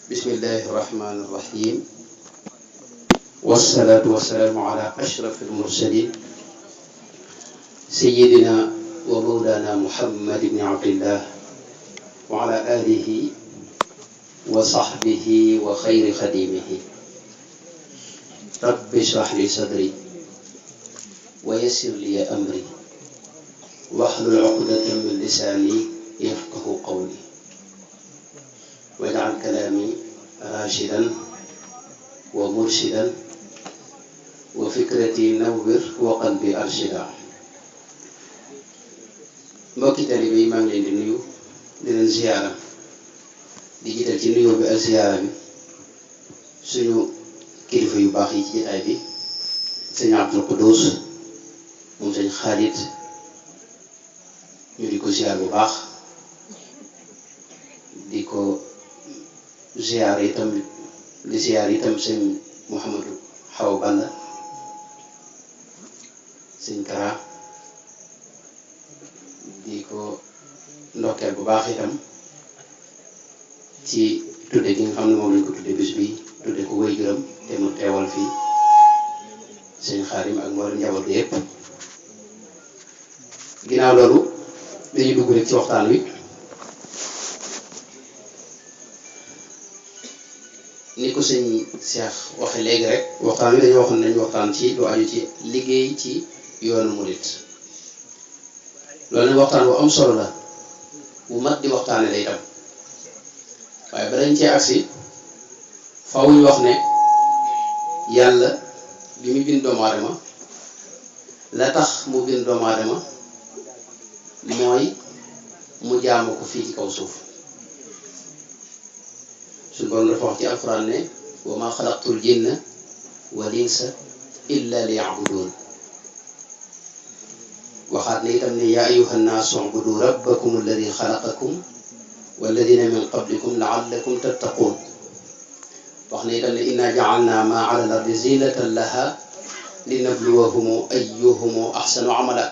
bismillahi irrahmani irrahim wassalaatu wassalaamu ala ashraf almursalin sayidina wa mawlana muhammad ibni abdillah wa ala alihi wa sahbihi wa xayri xadimihi rabbi shrah li sadri wa yassir li amri wahlul uqdatan min lisaani yafqahu qawli waj'al kalaami raashidan wa murshidan wa fikrati nawwir wa qalbi arshida. mbokki taalibe yi maa ngi leen di nuyu di leen ziyaara di jiital ci nuyoo bi ak ziyaara bi suñu kilifa yu baax yi ci jotaay bi sëñ Abdul Quddus moom sëñ Xaalit ñu di ko ziyaar bu baax di ko ziyaar itam di ziyaar itam sëñ Mouhamadou Xaw Balla sëñ Kara di ko ndokkeel bu baax itam ci tudde gi nga xam ne moom lañ ko tudde bis bi tudde ko waajuram te mu teewal fii sëñ Xaarim ak mboolem njaboot gi yépp. ginnaaw loolu dañuy dugg rek ci waxtaan wi. ni ko sëñ Cheikh waxe léegi rek waxtaan wi dañoo waxoon nañu waxtaan ci lu aju ci liggéey ci yoonu murit loolu nag waxtaan bu am solo la bu mat di waxtaane lay tam waaye ba dañ cee agsi faw ñu wax ne yàlla bi mu bind doomu aadama la tax mu bind doomu aadama mooy mu jaamu ko fii ci kaw suuf. suñu borom dafa wax ci alquran ne wa ma xalaqtul jinna wal insa illa liya'budun waxaat ne itam ne yaa ayyuhan naasu ubudu rabbakum alladi xalaqakum walladina min qablikum la'allakum tattaqun wax ne itam ne inna ja'alna ma ala al-ardi zinatan laha linabluwahum ayyuhum ahsanu amala.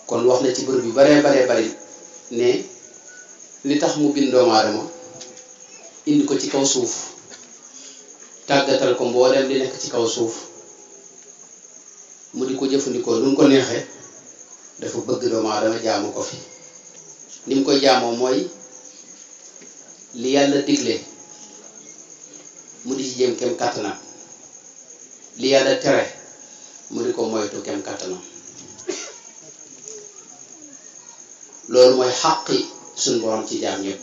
kon wax na ci bërëb yu baree bari ne li tax mu bind doomu aadama indi ko ci kaw suuf tàggatal ko mbooleem li nekk ci kaw suuf mu di ko jëfandikoo nu mu ko neexee dafa bëgg doomu aadama jaamu ko fi. ni mu koy jaamoo mooy li yàlla digle mu di ci jéem kem kàttanam li yàlla tere mu di ko moytu kem kàttanam. loolu mooy xàqi suñ borom ci jaam ñëpp.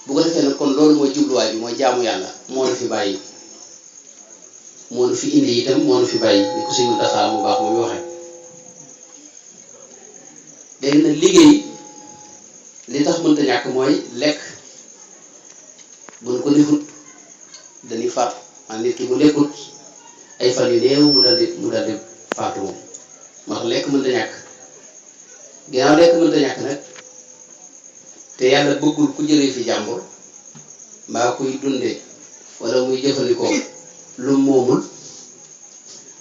bu ko defee nag kon loolu mooy jubluwaay bi mooy jaamu yàlla moo nu fi bàyyi moo nu fi indi itam moo nu fi bàyyi ni ko suñu taxaa mu baax muy waxee. léegi nag liggéey li tax mënta ñàkk mooy lekk buñ ko defut dañuy faatu man nit ki bu lekkut ay fan yu néew mu daldi faatu moom moo tax lekk mënta ñàkk. ginnaaw lekk mënta ñàkk nag te yàlla bëggul ku jëlee fi jàmbur mbaa kuy dunde wala muy jëfandikoo lu moomul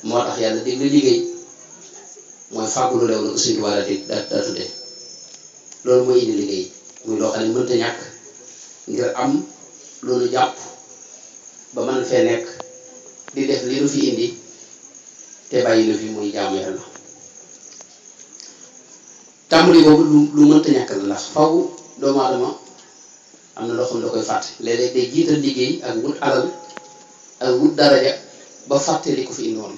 moo tax yàlla digle liggéey mooy fàggu lu leew la ko suñu war a di daa tudde loolu mooy indi liggéey muy loo xam ne mënta ñàkk ngir am loolu jàpp ba mën fee nekk di def li nu fi indi te bàyyi nu fi muy jaamu yàlla. tàmbali boobu lu mënta ñàkk la ndax faw doomu aadama am na loo xam ne da koy fàtte léeg-léeg day jiital liggéey ak wut alal ak wut daraja ba fàtte li ko fi indoon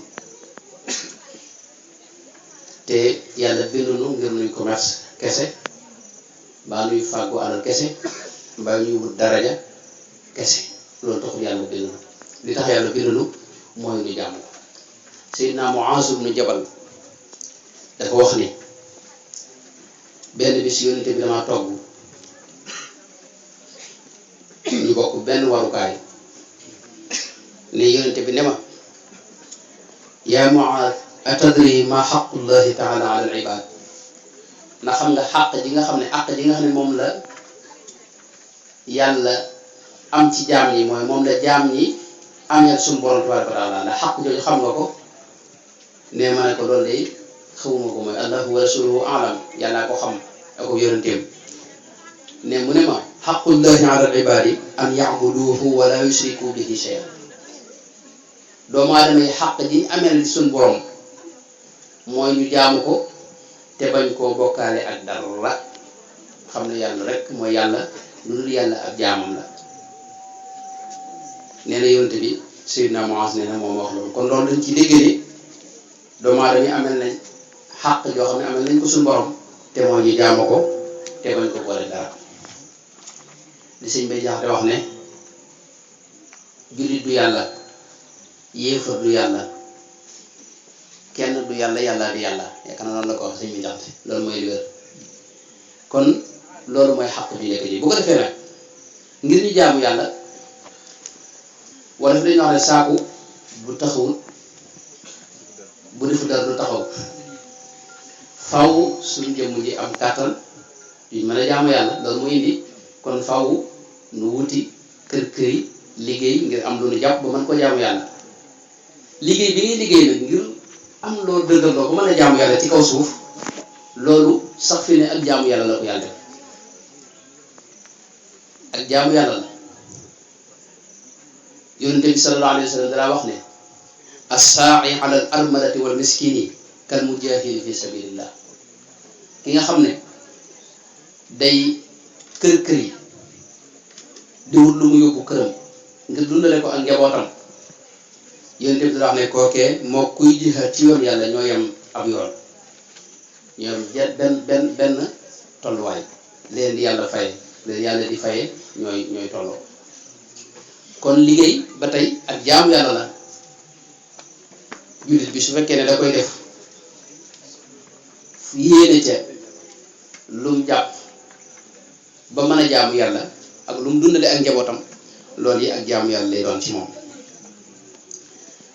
te yàlla bindunu ngir nuy commerce kese mbaa nuy fàggu alal kese mbaa ñuy wut daraja kese loolu taxul yàlla bindunu li tax yàlla bindunu mooy nu jàmm ko. Seydina Muaaz ibnu Jabal dafa wax ni benn bis yónnente bi damaa togg ñu bokk benn warukaay ne yónnente bi ne ma yaa Muaaz atadri ma xaqullahi taala ala al ibad ndax xam nga xàq ji nga xam ne moom la yàlla am ci jaam ñi mooy moom la jaam ñi amee suñu borom tabaraka wa taala ndax xàq jooju xam nga ko ne ma ne ko loolu de xawuma ko mooy allahu wa rasuluhu alam yàllaa ko xam ak yonenteem ne mu ne ma xaqullahi ala al ibadi an ya'buduhu wa la yushriku bihi shay'an doomu aadama yi xaq ji ñu ameel suñ borom mooy ñu jaamu ko te bañ koo bokkaale ak dara xam ne yàlla rek mooy yàlla lu dul yàlla ak jaamam la nee na yonent bi Seydina Muaz nee na moom wax loolu kon loolu dañ ci dégg ni doomu aadama yi amel nañ xàq joo xam ne amel nañ ko suñu borom te moo ñu jaamu ko te bañ ko boole dara li sëñ bay jaxate wax ne jullit du yàlla yéefar du yàlla kenn du yàlla yàlla di yàlla yaakaar naa noonu la ko wax sëñ bi jaxate loolu mooy li wér kon loolu mooy xàq bi nekk ji bu ko defee nag ngir ñu jaamu yàlla wala fi dañuy wax ne saaku bu taxawul bu defu dara du taxaw faw suñu jëmm ji am kàttan yuñ mën a jaamu yàlla loolu mu indi kon faw nu wuti kër këri liggéey ngir am lu nu jàpp ba mën ko jaamu yàlla liggéey bi ngay liggéey nag ngir am loolu dëgërloo ba mën a jaamu yàlla ci kaw suuf loolu sax fi ne ak jaamu yàlla la ko yàlla def ak jaamu yàlla la yonente bi sallallahu alayhi wa sallam dara wax ne as-saa'i ala al armalati wal miskini kal mujahidi fi sabilillah ki nga xam ne day kër kër yi di wut lu mu yóbbu këram ngir dundale ko ak njabootam yonente bi dara wax ne kookee moo kuy jihaad ci yoon yàlla ñoo yem ab yoon ñoo yem benn tolluwaay leen di yàlla faye leen yàlla di faye ñooy tolloo kon liggéey ba tey ak jaamu yàlla la jullit bi su fekkee ne da koy def yéene ca lum jàpp ba mën a jaamu yàlla ak lum dundale ak njabootam loolu yi ak jaamu yàlla lay doon ci moom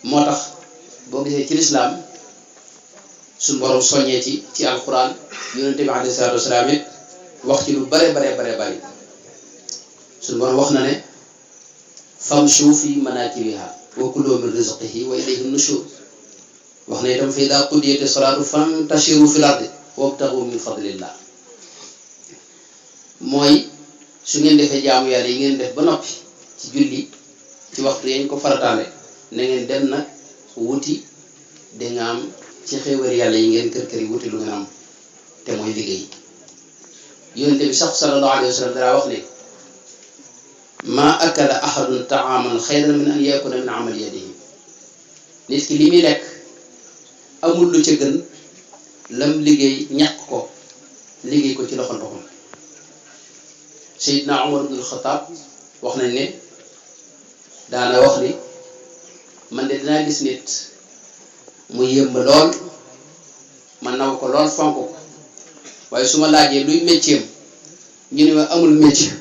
moo tax boo gisee ci lislaam suñu borom soññee ci alquran yonente bi alayhi salaatu wasalaam it wax ci lu bare bari suñu borom wax na ne famshu fi manakibiha wa kulu min rizqihi wa ilayhi nushur wax na itam fa idaa qudiyati salaatu fantashiru fil ardi wabtagu min fadlillah mooy su ngeen defee jaamu yàlla yi ngeen def ba noppi ci julli ci waxtu yañ ko farataale na ngeen dem nag wuti danga am ci xéewal yàlla yi ngeen kër yi wuti lu ngeen am te mooy liggéey yonente bi sax sallallahu alayhi wa sallam dara wax ne ma akala ahadun taaman xayran min an yakuna min amali yadihi nit ki li muy lekk amul lu ca gën lam liggéey ñàkk ko liggéey ko ci loxol boppam Seydina Umar ibn al-Khattab wax nañ ne daana wax ni man de dinaa gis nit mu yëmb lool man naw ko lool fonk ko waaye su ma laajee luy métier ñu ne ma amul métier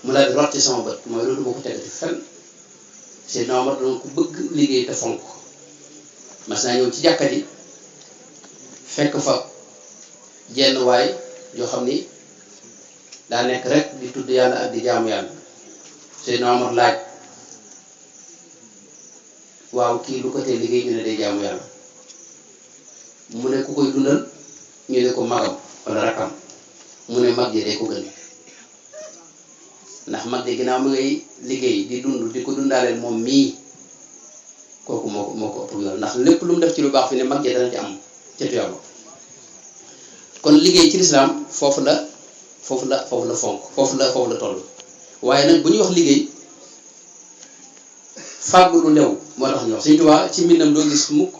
mu daal di rotti sama bët mooy loolu moo ko tegati fenn Seydina Omar doon ko bëgg liggéey te fonk mas naa ñëw ci jàkka ji fekk fa jenn waay yoo xam ni daa nekk rek di tudd yàlla ak di jaamu yàlla Seydina Omar laaj waaw kii lu ko tee liggéey ñu ne day jaamu yàlla mu ne ku koy dundal ñu ne ko magam wala rakkam mu ne mag ji day ko gën ndax mag ji ginnaaw mi ngay liggéey di dund di ko dundaaleel moom mii kooku moo ko ëpp yoon ndax lépp lu mu def ci lu baax fi ne mag ji dana ci am ca tuyaaba kon liggéey ci lislaam foofu la fonk foofu la toll waaye nag bu ñuy wax liggéey fàggu lu lew moo tax ñu wax Sëñ Tuubaa ci mbindam doo gis mukk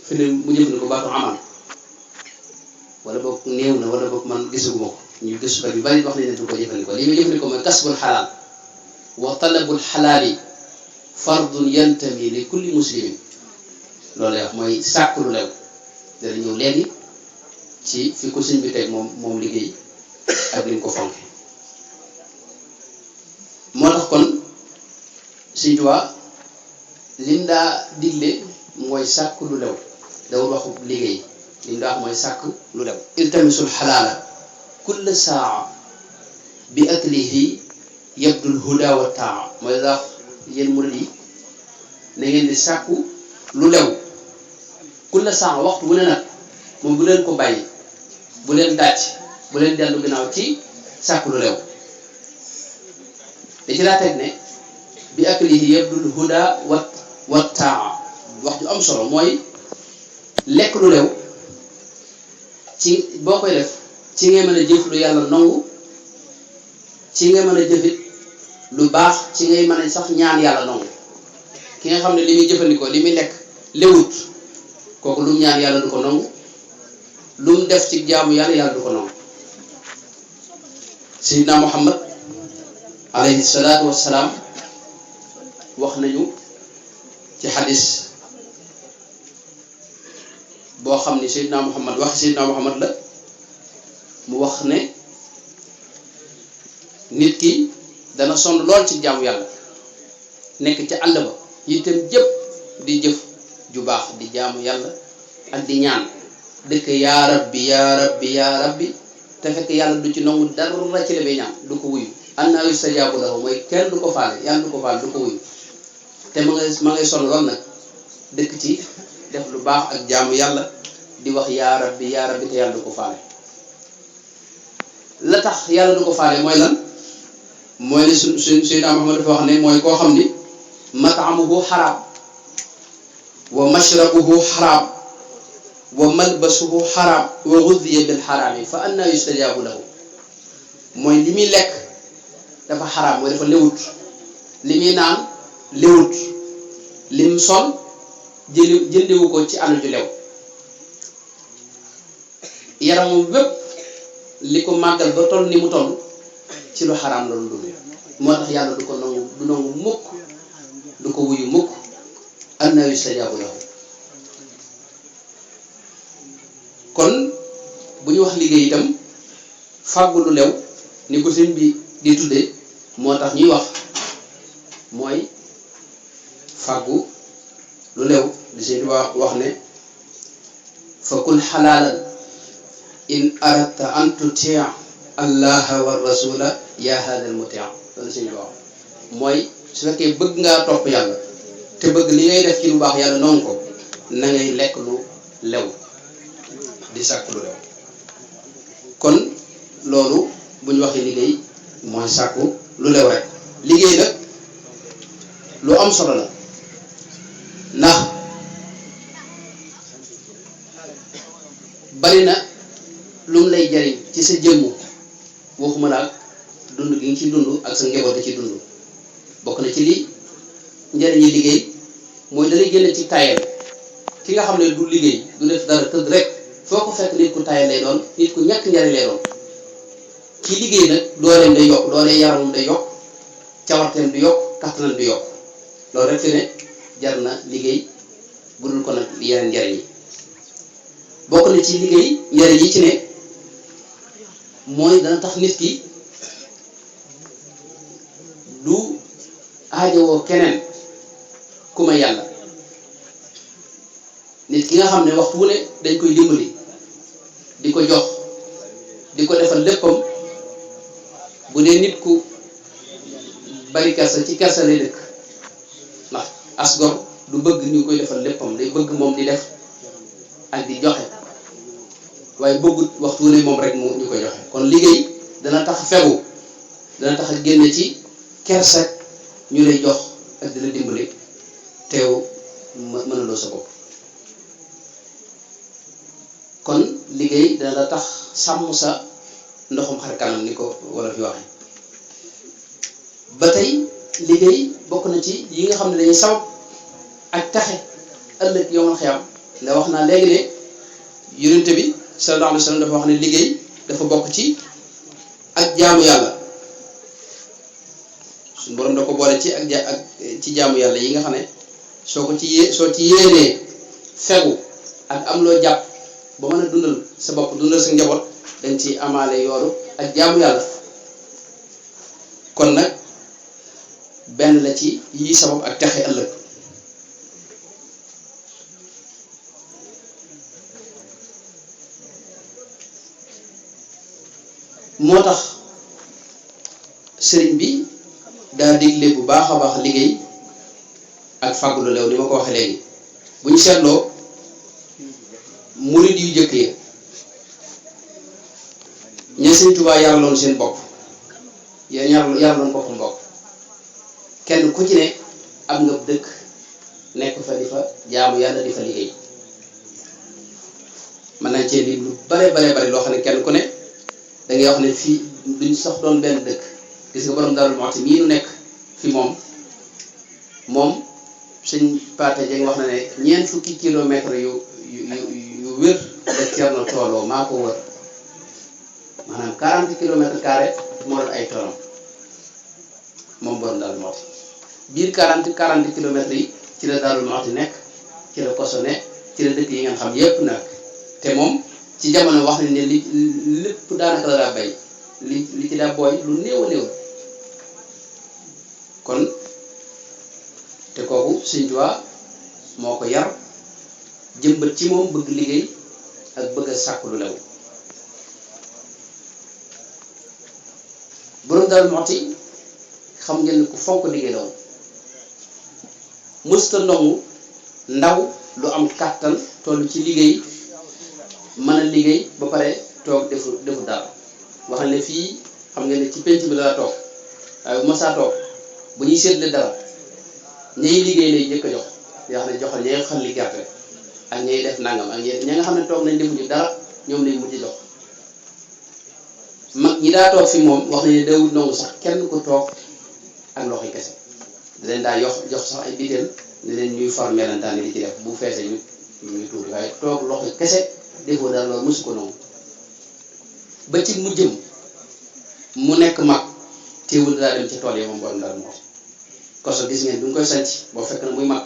fi ne mu jëfandikoo baatu amal wala boog néew na wala boog man gisaguma ko ñu gëstukat yu bari wax nañ ne du ko jëfandikoo li muy jëfandikoo mooy kasbul xalaal wa talabul xalaali fardun yantami li kulli muslimin loolu lay wax mooy sàkk lu lew dana ñëw léegi ci fi ko sëñ bi teg moom liggéey ak li mu ko fonke moo tax kon Sëñ Tuubaa lim daa digle mooy sàkk lu lew dawul waxu liggéey lim daa wax mooy sàkk lu lew iltamisul xalaala kulla saa bi aklihi yabdul huda wa taa mooy daa yéen murid yi na ngeen di sàkku lu lew kulla saa waxtu bu ne nag moom bu leen ko bàyyi bu leen dàcc bu leen dellu ginnaaw ci sàkku lu lew da ci daa teg ne bi aklihi yabdul huda wa taa wax ju am solo mooy lekk lu lew ci boo koy def ci ngay mën a jëf lu yàlla nangu ci ngay mën a jëfit lu baax ci ngay mën a sax ñaan yàlla nangu ki nga xam ne li muy jëfandikoo li muy lekk lewut kooku lu mu ñaan yàlla du ko nangu lu mu def ci jaamu yàlla du ko nangu Seydina Muhammad alayhi salaatu wassalaam wax nañu ci xadis boo xam ni Seydina Muhammad wax Seydina Muhammad la mu wax ne nit ki dana sonn lool ci jaamu yàlla nekk ca àll ba itam jëpp di jëf ju baax di jaamu yàlla ak di ñaan dëkk yaa rabbi yaa rabbi yaa rabbi te fekk yàlla du ci nangu dara ci la bay ñaan du ko wuyu annaa yustajaabu lahu mooy kenn du ko faale yàlla du ko faale du ko wuyu te ma ngay sonn lool nag dëkk ci def lu baax ak jaamu yàlla di wax yaa rabbi te yàlla du ko faale la tax yàlla du ko faale mooy lan mooy ne suñ Seydina Muhammad dafa wax ne mooy koo xam ni mat'amuhu xaraam wa mashrabuhu xaraam wa malbasuhu xaraam wa ghudhiya bil xaraami fa anna yustajaabu lahu mooy li muy lekk dafa xaraam mooy dafa lewut li muy naan lewut lim sol jëndewu ko ci anu ju lew yaramum wépp li ko màggal ba toll ni mu toll ci lu xaraam la lu dund moo tax yàlla du ko nangu du nangu mukk du ko wuyu mukk anna yustajaabu lahu kon bu ñu wax liggéey itam fàggu lu lew ni ko sëñ bi di tuddee moo tax ñuy wax mooy fàggu lu lew di sëñ bi wax ne fa kun xalaalan in aradta an tutia allaha wa rasula ya hada al mutia loolu sëñ bi wax mooy su fekkee bëgg ngaa topp yàlla te bëgg li ngay def ci lu baax yàlla noonu ko na ngay lekk lu lew di sàkk lu lew kon loolu bu ñu waxee liggéey mooy sàkku lu lew rek liggéey nag lu am solo la ndax bari na lu mu lay jariñ ci sa jëmm waxuma la ak dund gi nga ci dund ak sa njaboot ci dund bokk na ci li njariñi liggéey mooy dalay génne ci tayel ki nga xam ne du liggéey du def dara tëdd rek foo ko fekk nit ku tayel lay doon nit ku ñàkk njariñ lay doon ci liggéey nag dooleem day yokk doolee yaramam day yokk cawarteem du yokk kattanam du yokk loolu rek fi ne jar na liggéey bu dul ko nag yeneen njariñ yi bokk na ci liggéey njariñ yi ci ne mooy dana tax nit ki du aajowoo keneen ku may yàlla nit ki nga xam ne waxtu wu ne dañ koy dimbali di ko jox di ko defal léppam bu dee nit ku bari kersa ci kersa lay dëkk ndax asgor du bëgg ñu koy defal léppam day bëgg moom di def ak di joxe waaye bëggut waxtu wu ne moom rek mu ñu koy joxe kon liggéey dana tax fegu dana tax génne ci kersa ñu lay jox ak di la dimbali teew mënaloo sa bopp kon liggéey dana tax sàmm sa ndoxum xar kanam ni ko wala fi waxe ba tey liggéey bokk na ci yi nga xam ne dañuy sabab ak taxe ëllëg yowmal xiyaam ndax wax naa léegi ne yonent bi sallallahu alayhi wa sallam dafa wax ne liggéey dafa bokk ci ak jaamu yàlla suñu borom da ko boole ci ak ci jaamu yàlla yi nga xam ne soo ci yéenee fegu ak am loo jàpp ba mën a dundal sa bopp dundal sa njaboot dañ ci amaale yoolu ak jaamu yàlla kon nag benn la ci yi sabab ak texe ëllëg moo tax sëriñ bi daa digle bu baax a baax liggéey ak fàggu lu lew ni ma ko waxee léegi bu ñu seetloo murid yu jëkk ya ña Sëñ Tuubaa yaraloon seen bopp yaraloon boppam bopp kenn ku ci ne am nga dëkk nekk fa di fa jaamu yàlla di fa liggéey mën nañ cee lim lu bare loo xam ne kenn ku ne da ngay wax ne fii duñ sax doon benn dëkk. gis nga borom Darou Mouhty mii nu nekk fi moom sëñ Paate Jeng wax na ne 40 kilomètres yu wér da Cerno tooloo maa ko wër maanaam 40 kilomètres carré moo doon ay toolam moom borom Darou Mouhty biir 40 kilomètres yi ci la Darou Mouhty nekk ci la Koso nekk ci la dëkk yi ngeen xam yépp nag te moom ci jamono wax nañ ne li lépp daanaka la daa bay li ci daa booy lu néew a néew kon te kooku Sëñ Tuubaa moo ko yar jëmbat ci moom bëgg liggéey ak bëgg a sàkk lu lew borom Darou Mouhty xam ngeen ne ku fonk liggéey la woon mësta ndongu ndaw lu am kàttan toll ci liggéey mën a liggéey ba pare toog defu dara wax ne fii xam ngeen ne ci penc bi la toog waaye bu masaa toog bu ñuy seetle dara ñay liggéey lay jëkk a jox yoo xam ne joxal ña nga xam li gerte ak ñay def nangam ak ña nga xam ne toog nañ defuñu dara ñoom lañ mujj jox mag ñi daa toog fi moom wax nañ ne dawut nangu sax kenn ku toog ak loxoy kese da leen daa jox sax ay biteel ne leen ñuy far melantaan li ci def bu feesee ñuy tuuti waaye toog loxoy kese defoo dara loolu mosu ko nangu ba ci mu jëm mu nekk mag teewul daa dem ci tool yi moom borom Darou Mouhty Koso gis ngeen bi mu koy sanc boo fekk na muy mag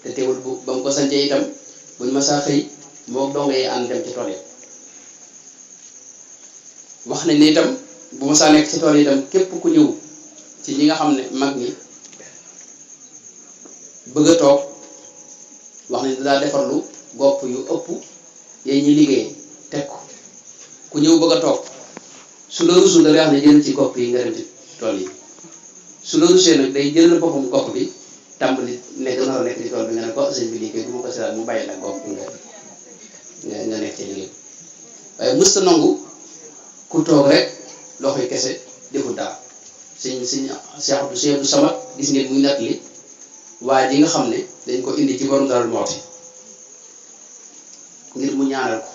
te teewul ba mu ko sancee itam buñ ma saa xëy moo dongo yi ànd dem ci tool yi wax nañ ne itam bu ma saa nekk ci tool yi itam képp ku ñëw ci ñi nga xam ne mag ñi bëgg a toog wax nañ daa defarlu gopp yu ëpp yéen ñi liggéey teg ko ku ñëw bëgg a toog su la rusul da ngay wax ne jël ci gopp yi nga dem ci tool yi su la rusee nag day jël boppam gopp bi tàmbali nekk nar a nekk ci tool bi nga ne ko sëñ bi liggéey du ma ko seetaan mu bàyyi nag gopp nga nekk ci liggéey waaye mësta nangu ku toog rek loxoy kese deful dara sëñ Cheikh Abdou Samad gis ngeen muy natt li waaye ji nga xam ne dañ ko indi ci borom Darou Mouhty ngir mu ñaanal ko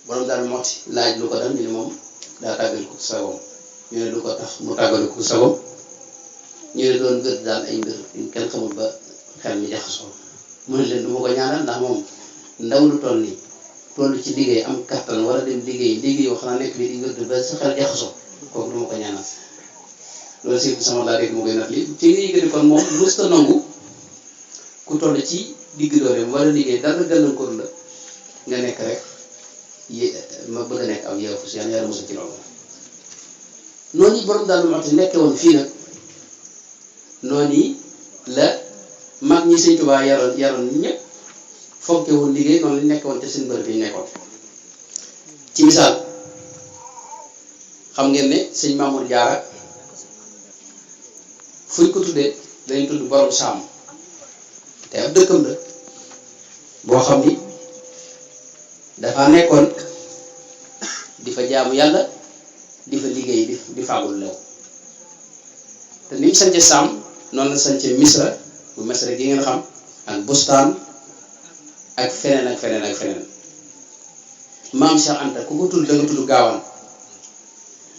borom Darou Mouhty laaj lu ko dal ñu ne moom daa tàggal ko sagom ñu ne lu ko tax mu tàggal ko sagom ñu ne doon gër daal ay mbir yu kenn xamul ba xel mi jaxasoo mu ne leen du ma ko ñaanal ndax moom ndaw lu toll nii toll ci liggéey am kattan wala dem liggéey yoo xanaa nekk bi di gër ba sa xel jaxasoo kooku du ma ko ñaanal loolu si sama laa dégg mu koy nat li ci nga yëgati kon moom mësta nangu ku toll ci digg dooleem wala liggéey dara gàllankoor la nga nekk rek ma bëgg a nekk am yeewu si yàlla mosa ci loolu noonu yi borom Darou Mouhty nekke woon fii nag noonu yi la mag ñi Sëñ Tuubaa yaroon ñëpp fonke woon liggéey noonu lañ nekk woon te seen bërëb yi nekkoon ci misaal xam ngeen ne sëñ Mamour Diarra fuñ ko tuddee dañ tudd borom Saam te ab dëkkam la boo xam ni dafa nekkoon di fa jaamu yàlla di fa liggéey di fàggul lew te ni mu sance Saam noonu la sance Misra bu Misra gi ngeen xam ak Bustaan ak feneen maam Cheikh Anta ku ko tudd da nga tudd Gaawaan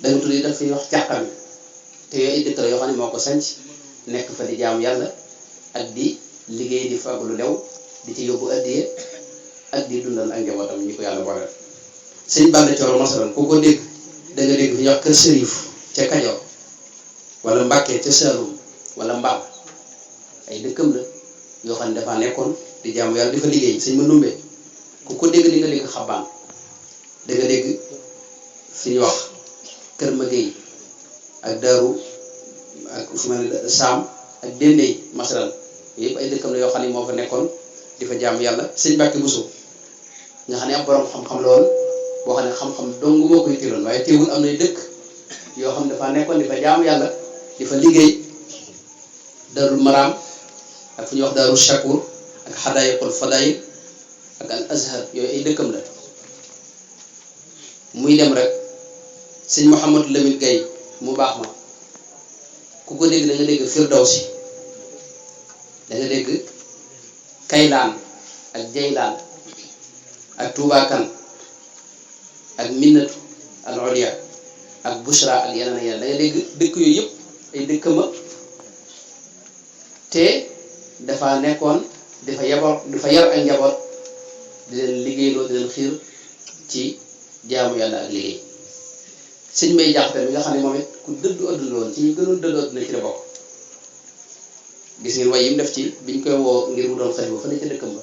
da nga tudd yi daf fi wax càqami te yooyu ay dëkk la yoo xam ne moo ko sanc nekk fa di jaamu yàlla ak di liggéey di fàggulu lew di ci yóbbu addiye ak di dundal ak njabootam ñi ko yàlla booleel sëñ Balla Cooro masalan ku ko dégg da nga dégg fi ñuy wax kër Sërif ca Kajoor wala Mbàkke ca Saalum wala Mbaam ay dëkkam la yoo xam ne dafa nekkoon di jaamu yàlla di fa liggéey sëñ ma numbe ku ko dégg di nga dégg Xabaan da nga dégg fi ñuy wax kër Magéey ak Daaru ak fu mel ne Saam ak Dendey masalan yëpp ay dëkkam la yoo xam ne moo fa nekkoon di fa jaamu yàlla sëñ Mbàkke Buso nga xam ne am borom xam-xam la woon boo xam ne xam-xam dong moo koy tiroon waaye teewul am nay dëkk yoo xam ne dafa nekkoon di fa jaamu yàlla di fa liggéey Daarul Maraam ak fu ñuy wax Daaru Shakur ak Xadayiqul Fadayil ak al Azhar yooyu ay dëkkam la muy dem rek sëñ Mouhamadou Lamine Gaye mu baax ma ku ko dégg da nga dégg Firdawsi da nga dégg Kaylaan ak Jaylaan ak Touba Kan ak Minnatu al Uliya ak Bushra ak yeneen ak yeneen da nga dégg dëkk yooyu yëpp ay dëkk ma te dafa nekkoon dafa yar ak njaboot di leen liggéeyloo di leen xiir ci jaamu yàlla ak liggéey sëñ Mbay Jaxate mi nga xam ne moom it ku dëddu adduna woon ci ñu gënoon dëddu adduna ci la bokk gis ngeen way yi mu def ci biñ koy woo ngir mu doon xëy ba fa ne ca dëkkam ba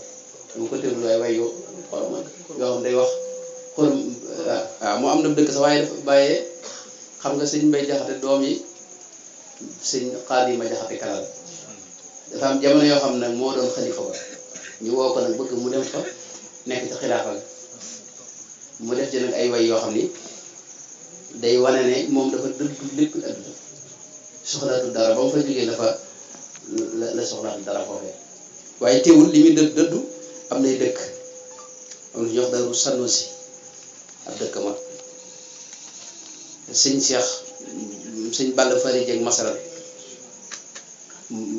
mu ko teewlu waaye way yoo xam day wax xool waaw mu am na dëkk sax waaye dafa bàyyee xam nga sëñ Mbay Jaxate doom yi sëñ Xaadima Jaxate Kalal dafa am jamono yoo xam ne moo doon xalifa ba ñu woo ko nag bëgg mu dem fa nekk ci xilaafa ga mu def ci nag ay way yoo xam ni day wane ne moom dafa dëddu lépp adduna soxlaatu dara ba mu fa jógee dafa la soxlaatu dara foofee waaye teewul li muy dëddu am nay dëkk am na ñuy wax Daaru Sanusi ab dëkk ma sëñ Cheikh sëñ Balla Fari Jeng Masaral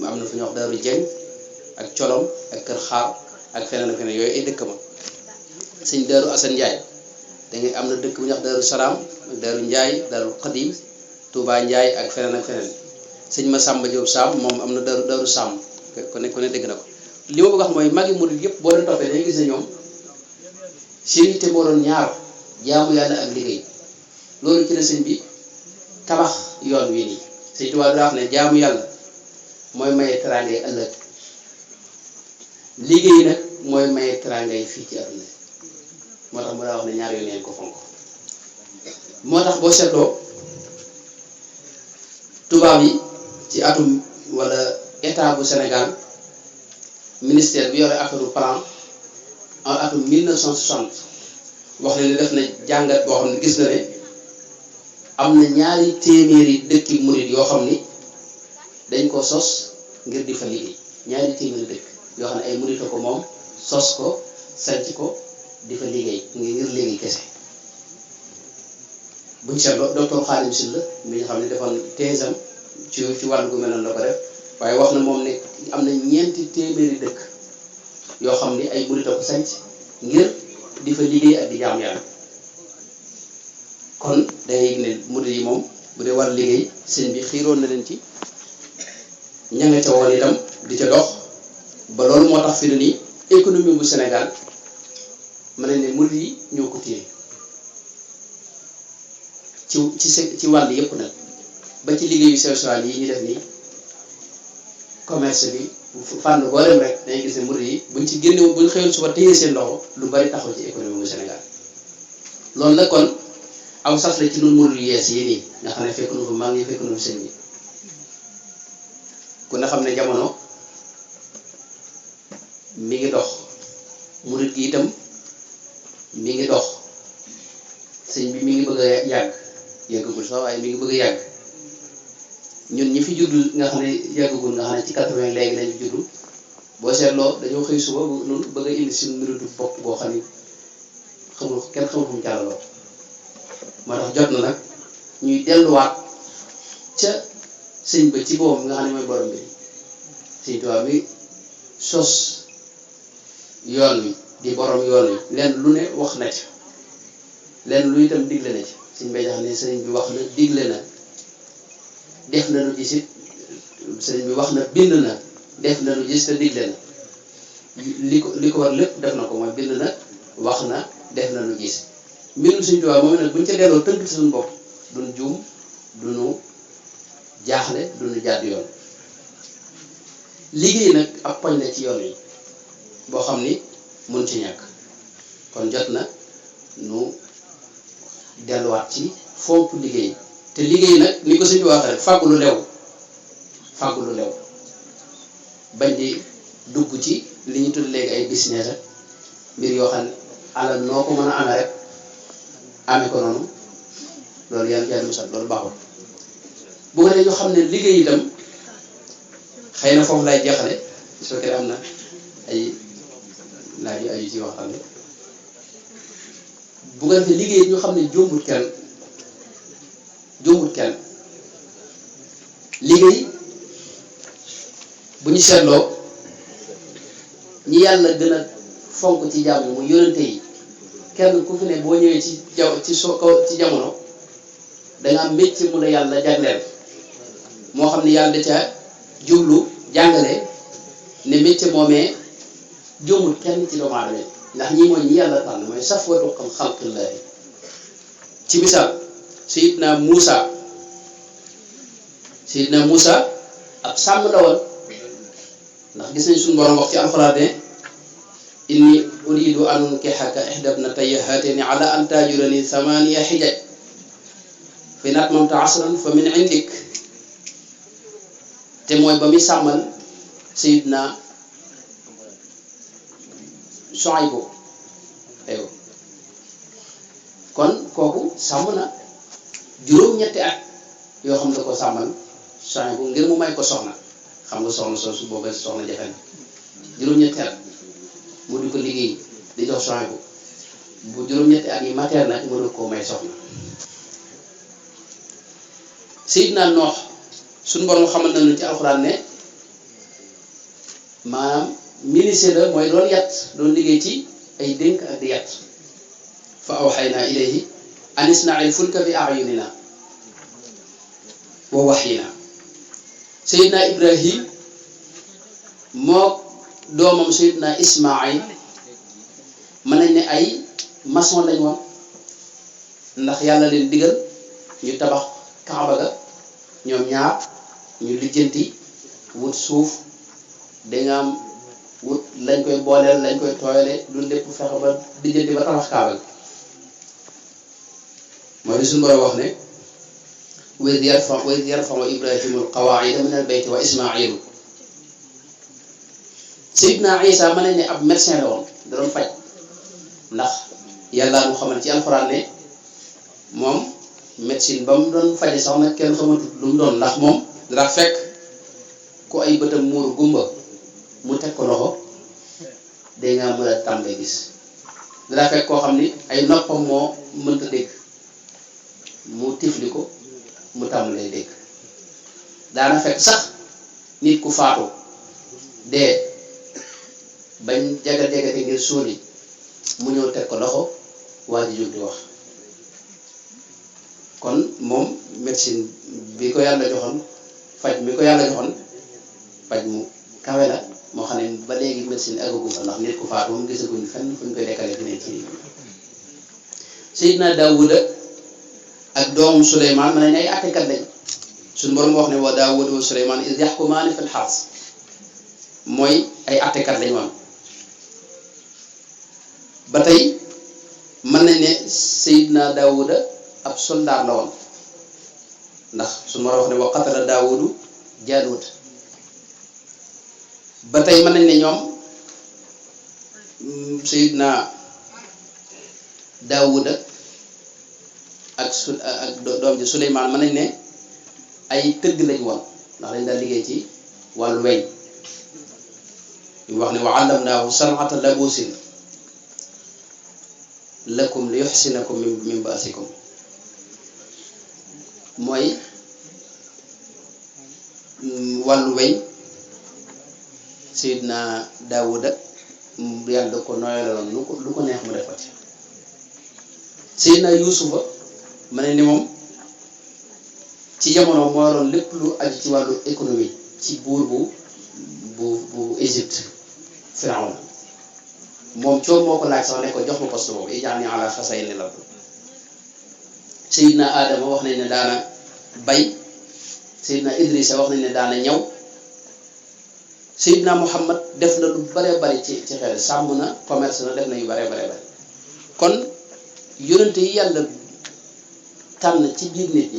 am na fu ñuy wax Daaru Jeng ak Colom ak Kër Xaar ak feneen ak feneen yooyu ay dëkk ma sëñ Daaru Asan Njaay da ngay am na dëkk bu ñuy wax Daaru Salaam ak Daaru Njaay Daaru Xadim Touba Njaay ak feneen ak feneen sëñ Masamba Diop Sam moom am na Daaru Sam ku ne dégg na ko li ma bëgg wax mooy magi murid yëpp boo leen toppee dañuy gis ne ñoom seen yitte moo doon ñaar jaamu yàlla ak liggéey loolu ci la sëñ bi tabax yoon wi nii sëñ Tuubaa daa wax ne jaamu yàlla mooy maye teraangay ëllëg liggéey nag mooy maye teraangay fii ci àdduna moo tax mu daa wax ne ñaar yooyu neen ko fonk moo tax boo seetloo tubaab yi ci atum wala état bu Sénégal ministère bi yore affaire plan en atum 1960 wax na ne def na jàngat boo xam ne gis na ne am na ñaari téeméeri dëkki murit yoo xam ni dañ ko sos ngir di fa liggéey ñaari téeméeri dëkk yoo xam ne ay murit ko moom sos ko sanc ko di fa liggéey ngir liggéey kese buñ seetloo docteur Khadim Sylla mi nga xam ne defoon thèse am ci wàllu gu mel noonu la ko def waaye wax na moom ne am na ñeenti téeméeri dëkk yoo xam ni ay murit ko sanc ngir di fa liggéey ak di jaam yàlla kon dangay ne murit yi moom bu dee war liggéey sëñ bi xiiroon na leen ci ña nga ca woon itam di ca dox ba loolu moo tax fi mu ne nii économie bu Sénégal mën nañ ne murit yi ñoo ko téye ci wàll yëpp nag ba ci liggéeyu social yi ñu def nii commerce bi fànn boo dem rek dañuy gis ne murit yi buñ ci génne buñ xëyoon suba téye seen loxo lu bari taxaw ci économie bu Sénégal loolu nag kon aw sas la ci nun murit yu yees yi nii nga xam ne fekk nu fa mag ñi fekk nu fa sëñ bi ku ne xam ne jamono mi ngi dox murit gi itam mi ngi dox sëñ bi mi ngi bëgg a yàggagul sax waaye mi ngi bëgg a yàgg ñun ñi fi juddu nga xam ne yàggagul nga xam ne ci 80 léegi lañu juddu boo seetloo dañoo xëy suba noonu bëgg a indi suñu mbirutu bopp boo xam ni kenn xamul fu mu jàllaloo moo tax jot na nag ñuy delluwaat ca sëñ ba ci boobu nga xam ne mooy borom bi sëñ Tuubaa mi sos yoon wi di borom yoon wi lenn lu ne wax na ci lenn lu itam digle na ci sëñ Mbay Jaxate ne sëriñ bi wax na digle na def na lu gis it sëriñ bi wax na bind na def na lu gis te digle na li ko war lépp def na ko mooy bind na wax na def na lu gis mbindum sëñ Tuubaa moom nag buñ ca delloo tënk ci suñu bopp duñ juum duñu jaaxle duñu jàdd yoon liggéey nag ab poñ la ci yoon yi boo xam ni mun ci ñàkk kon jot na nu delluwaat ci fonk liggéey te liggéey nag ni ko sëñ bi waxee rek fàggu lu lew bañ di dugg ci li ñu tudd léegi ay business ak mbir yoo xam ne alal noo ko mën a amee rek amee ko noonu loolu yàlla musal loolu baaxul bu ko defee ñu xam ne liggéey itam xëy na foofu lay jeexale soo ko am na ay laaj yu aju ci waxtaan bi bu ko defee liggéey ñu xam ne jombut kenn liggéey bu ñu seetloo ñi yàlla gën a fonk ci jàmm mu yonente yi kenn ku fi ne boo ñëwee ci jamono danga am métier mu la yàlla jagleel moo xam ne yàlla da ca jublu jàngale ne métier moomee jombut kenn ci doomu aadama ndax ñi mooy ñi yàlla tànn mooy safwatu xalqillaahi ci misaal Seydina Muusa ab sàmm la woon ndax gis nañ suñu borom wax ci alxuraan ne inni uridu an unkihaka ihda ibnatayya haatayni ala an taajurani thamaniya hijaj fa in atmamta ashran fa min indik te mooy ba muy sàmmal Seydina Shuaybu aywa kon kooku sàmm na juróom-ñetti at yoo xam ne ko sàmmal Shuaybu ngir mu may ko soxna xam nga soxna soosu booba soxna jafe na juróom-ñetti at mu di ko liggéey di jox Shuaybu bu juróom-ñetti at yi matee nag mënu koo may soxna. Seydina Noox suñu borom xamal nañu ci alxuraan ne maanaam ministère la mooy doon liggéey ci ay dénk ak di yat fa awxaynaa ilayhi an isna'il fulka bi a'yunina wa wahyina. Seydina Ibrahim moo doomam Seydina Ismaayil mën nañ ne ay maçon lañ woon ndax yàlla leen digal ñu tabax Kaaba ga ñoom ñaar ñu lijjanti wut suuf danga am wut lañ koy booleel lañ koy tooyale lu lépp fexe ba lijjanti ba tabax Kaaba ga mooy li suñu borom wax ne wa iz yarfa'u Ibrahimu al-qawaa'ida mina al-bayti wa Ismaa'ilu. Seydina Isa mën nañ ne ab médecin la woon da doon faj ndax yàlla mu xamal ci alxuraan ne moom médecine ba mu doon faje sax nag kenn xamatut lu mu doon ndax moom dara fekk ku ay bëtam muuru gumba mu teg ko loxo day nga mën a tàmbee gis dara fekk koo xam ni ay noppam moo mënta dégg mu tifli ko mu tàmbalee dégg daana fekk sax nit ku faatu dee bañ jaga-jagate ngir suuli mu ñëw teg ko loxo waa ji jóg di wax. kon moom médecine bi ko yàlla joxoon faj mi ko yàlla joxoon faj mu kawe la moo xam ne ba léegi médecine agagul fa ndax nit ku faatu moom gisaguñ fenn fu ñu koy dekkale fi ne ci Seydina Daawuda ak doomu Suleymaan mën nañ ay àttekat lañ suñu borom wax ne wa Daawuda wa Suleymaan iz yaxkumaani fil harth mooy ay àttekat lañ woon ba tey mën nañ ne Seydina Daawuda ab soldaar la woon ndax suñu war a wax ne wa qatala Daawudu Jaaluuta ba tey mën nañ ne ñoom Seydina Daawuda ak doom ji Suleymaan mën nañ ne ay tëgg lañ woon ndax dañ daal liggéey ci wàllu weñ ñu wax ne wa allamnaahu san'ata labuusin lakum li yuhsinakum min ba'sikum mooy wàllu weñ Seydina Daawuda yàlla da ko nooyaloon lu ko neex mu def ko ci. Seydina Yuusufa ma ne ni moom ci jamono moo yoroon lépp lu aju ci wàllu économie ci buur bu Égypte Firawna moom coow moo ko laaj sax ne ko jox ma poste boobu ij'alnii alaa xaza'inil ard. Seydina Adama wax nañ ne daana bay Seydina Idrissa wax nañ ne daana ñaw Seydina Muhammad def na lu bare bari ci xel sàmm na commerce na def na yu bare bari kon yonente yi yàlla tànn ci biir nit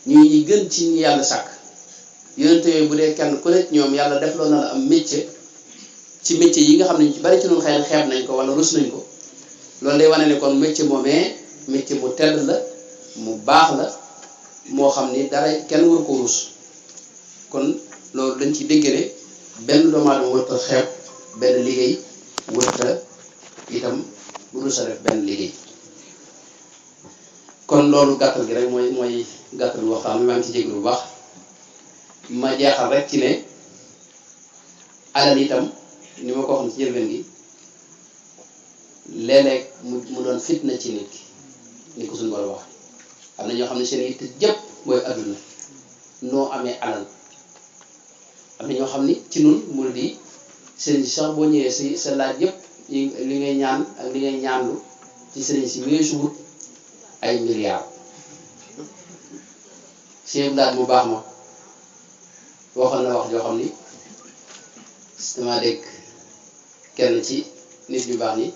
ñi ñi gën ci ñi yàlla sàkk yonente yooyu bu dee kenn ku nekk ñoom yàlla def loo na la am métier ci métier yi nga xam ne ci bari ci noonu xëy na xeeb nañ ko wala rus nañ ko loolu day wane ne kon métier moomee métier mu tedd la mu baax la moo xam ni dara kenn waru ko rus kon loolu dañ ci dégg ne benn doomu aadama warut a xeeb benn liggéey warut a itam bu dul sa def benn liggéey. kon loolu gàttal gi rek mooy gàttal waxtaan bi maa ngi ci jéglu bu baax. ma jeexal rek ci ne alal itam ni ma ko waxoon ci njëlbeen gi léeg-léeg mu doon fitna ci nit ki ni ko suñu borom wax am na ñoo xam ne seen yitte jëpp mooy adduna noo amee alal am na ñoo xam ni ci nun mu di sëriñ si sax boo ñëwee si sa laaj yëpp li ngay ñaan ak li ngay ñaanlu ci sëriñ si weesu wut ay milliards seen laaj mu baax ma waxoon na wax joo xam ni dama dégg kenn ci nit ñu baax ni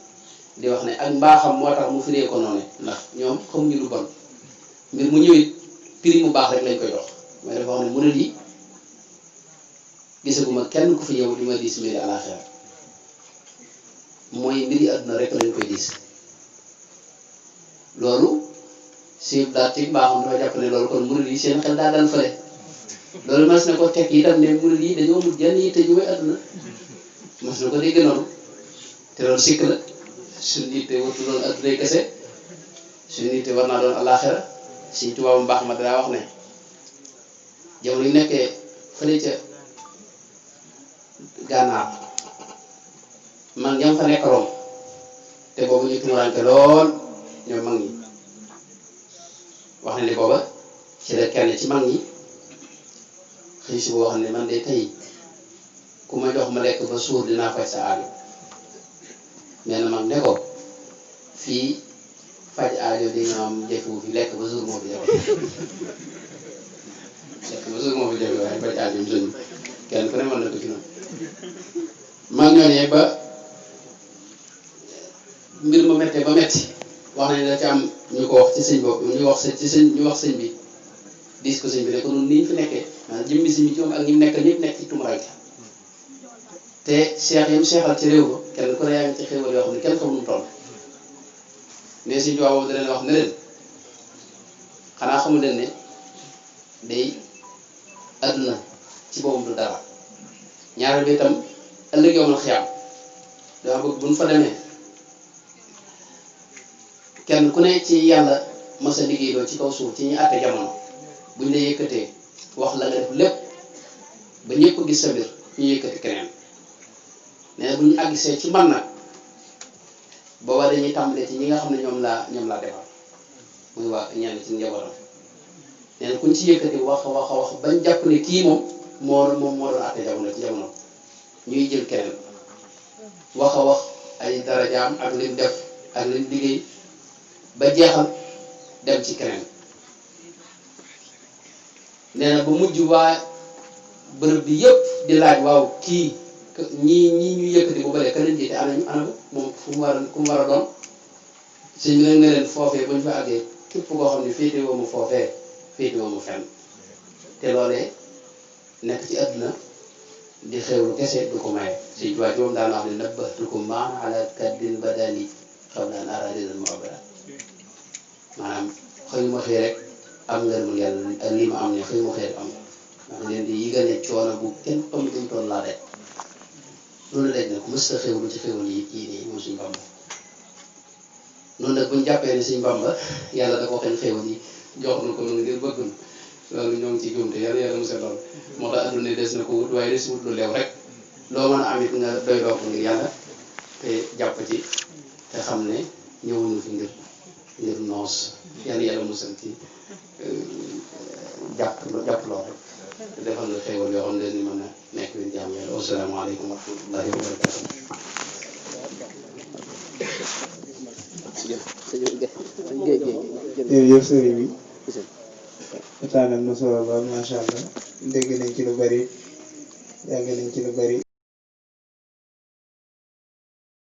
di wax ne ak mbaaxam moo tax mu firee ko noonu ndax ñoom xamuñu lu bon mbir mu ñëwit prix mu baax rek lañ koy jox mais dafa wax ne murid yi gisaguma kenn ku fi ñëw di ma diis mbiri àlaxira mooy mbiri àdduna rek lañ koy diis loolu si daal ci mbaaxam dafa jàpp ne loolu kon murid yi seen xel daa daan fële loolu mas na ko teg itam ne murid yi dañoo mut jenn yi te ñu may àdduna mas na ko dégg noonu te loolu sikk la suñu yitte wartu doon addunay kese suñu yitte war naa doon àlaxira Sëriñ Tuubaa bu baax ma danaa wax ne jamono yu nekkee fële ca gànnaar mag ñam fa nekkaloon te boobu ñu tumuraanke lool ñoom mag ñi wax na ne booba ci la kenn ci mag ñi xëy si boo xam ne man de tey ku ma jox ma lekk ba suur dinaa faj sa aajo mais na mag ne ko fii faj aajo di nga am jëfu fi lekk ba suur moo fi jafe lekk ba suur moo fi jafe waaye faj aajo sëñ kenn ku ne mën na ko ci noonu mag ñooñee ba mbir ma méttee ba métti wax nañ la ci am ñu ko wax ci sëñ bopp ñu wax sëñ bi diis ko sëñ bi ne ko noonu ni ñu fi nekkee maanaam jëmmi sëñ bi ci moom ak ñi mu nekk ñëpp nekk ci tumuraanke te seex yi mu seexal ci réew ba kenn ku ne yaa ngi ci xéwal yoo xam ne kenn xamul nu mu toll mais sëñ Tuubaa boobu da leen wax ne leen xanaa xamul leen ne day àdduna ci boobu du dara ñaareel bi itam ëllëg yow mal xiyaam dama bëgg bu ñu fa demee kenn ku ne ci yàlla mas a liggéey doo ci kaw suuf ci ñi àtte jamono buñ la yëkkatee wax la nga def lépp ba ñëpp gis sa mbir ñu yëkkati keneen nee na bu ñu àggsee ci man nag booba dañuy tàmbalee ci ñi nga xam ne ñoom laa defal muy waa ñenn ci njabootam nee na kuñ ci yëkkati wax bañ jàpp ne kii moom moo doon àtte jamono ci jamono ñuy jël keneen wax ay darajaam ak lim def ak lim liggéey ba jeexal dem ci keneen nee na ba mujj waa bërëb bi yëpp di laaj waaw kii ñii ñu yëkkati bu bëree keneen jiite ana moom fu mu war a doon sëñ bi nag ne leen foofee ba ñu fa àggee képp koo xam ne féete woo mu foofee féete woo mu fenn te loolee nekk ci àdduna di xewlu kese du ko maye sëñ Tuubaa moom daan wax ne nabbahtukum maa ala kaddin badali qabla an ara rizal mu'abbada maanaam xëyuma xëy rek am ngërëmul yàlla ak lii ma am ne xëyuma xëy rek am ndax leen di yëgal ne coono bu kenn xamul duñ toon laa def loolu daj na ko mës ta xewlu ci xewal yi nii moom suñ Bamba noonu nag buñ jàppee ne suñ Bamba yàlla da ko xen xewal yi jox na ko noonu ngir bëgg na loolu ñoo ngi ci jumte yàlla mu set lool moo tax adduna des na ko wut waaye des wut lu leew rek loo mën a amit nga doy doo ko ngir yàlla te jàpp ci te xam ne ñëwuñu fi ngir noos yàlla musal ci jàpp lool rek te defal na xéewal yoo xam ne ni mën a nekk biir jàmm yàlla wasalaamaaleykum wa rahmatullahi wa barakatuh jërëjëf sëriñ bi waxtaan am na solo ba macha allah dégg nañ ci lu bari jàng nañ ci lu bari